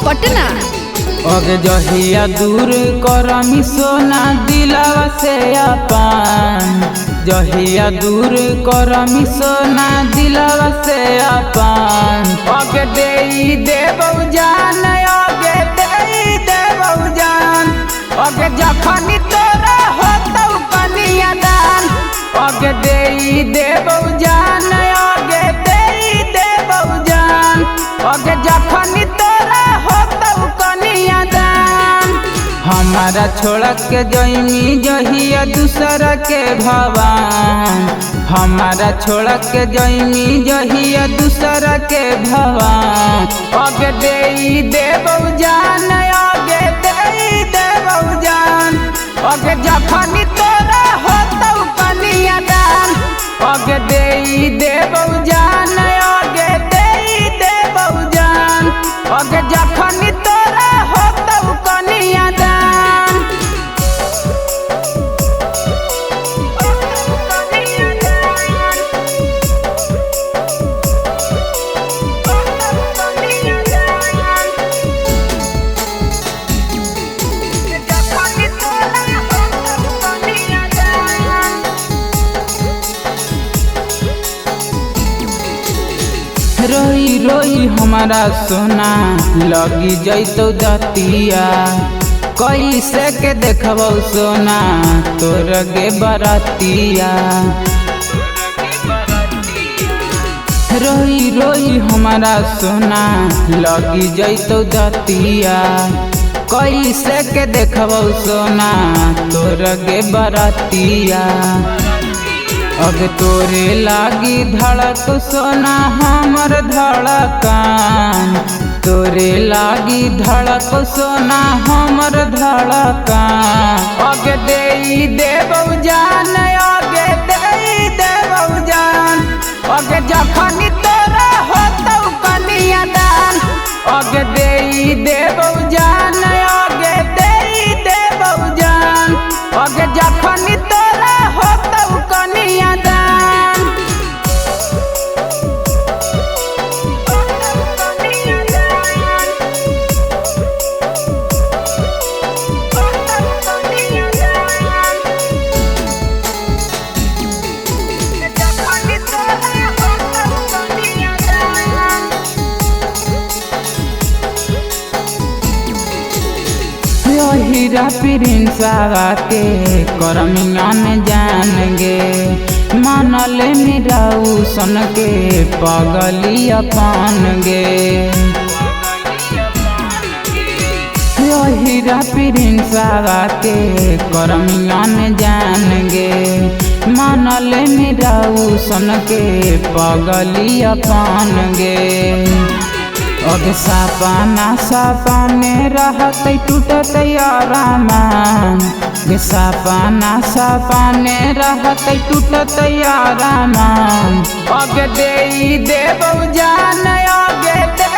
पटना। अग जहिया दूर करमी सोना दिलावा से अपन, जहिया दूर करमी सोना दिलावा से अपन। अग देई देबौ जान, अग देई देबौ जान, अग जखनी तोरा होतौ कनियादान। अग देई देबौ जान, अग देई देबौ जान, अग जखनी तोरा होतौ कनियादान। हमारा छोड़ के जइमी जहिया दूसरा के भवन, हमारा छोड़ के जइमी जहिया दूसरा के भवन। अग देई देबौ जान, अग देई देबौ जान, अग जखनी तोरा होतौ कनियादान। अग देई देबौ जान, अग देई देबौ जान, अग जखनी तोरा होतौ कनियादान। रोई रोई हमारा सोना लगी जैतौ दतिया, कैसे के देखबौ सोना तोर गे बरतिया। रोई रोई हमारा सोना लगी जैतौ दतिया, कैसे के देखबौ सोना तोर गे बरतिया। अब तोरे लागी धड़क सोना हमर धड़कन, तोरे लागी धड़क सोना हमर धड़कन। अग देई देबौ जान, अग देई देबौ जान, अग जखनी तोरा होतौ कनियादान। अग देई देबौ जान, अग देई देबौ जान, अग जखनी तोरा होतौ कनियादान। हीरा प्रिंसवा के करमियन जान गे, मानल मेरा सन के पगली अपन गे। हीरा प्रिंसवा के करमियन जान गे, मानल मेरा सन के पगली अपन गे। अब सपना सपने रहते टूटते आरामान, सपना सपने रहते टूटते आरामान। अग देई देबौ जान, अग दे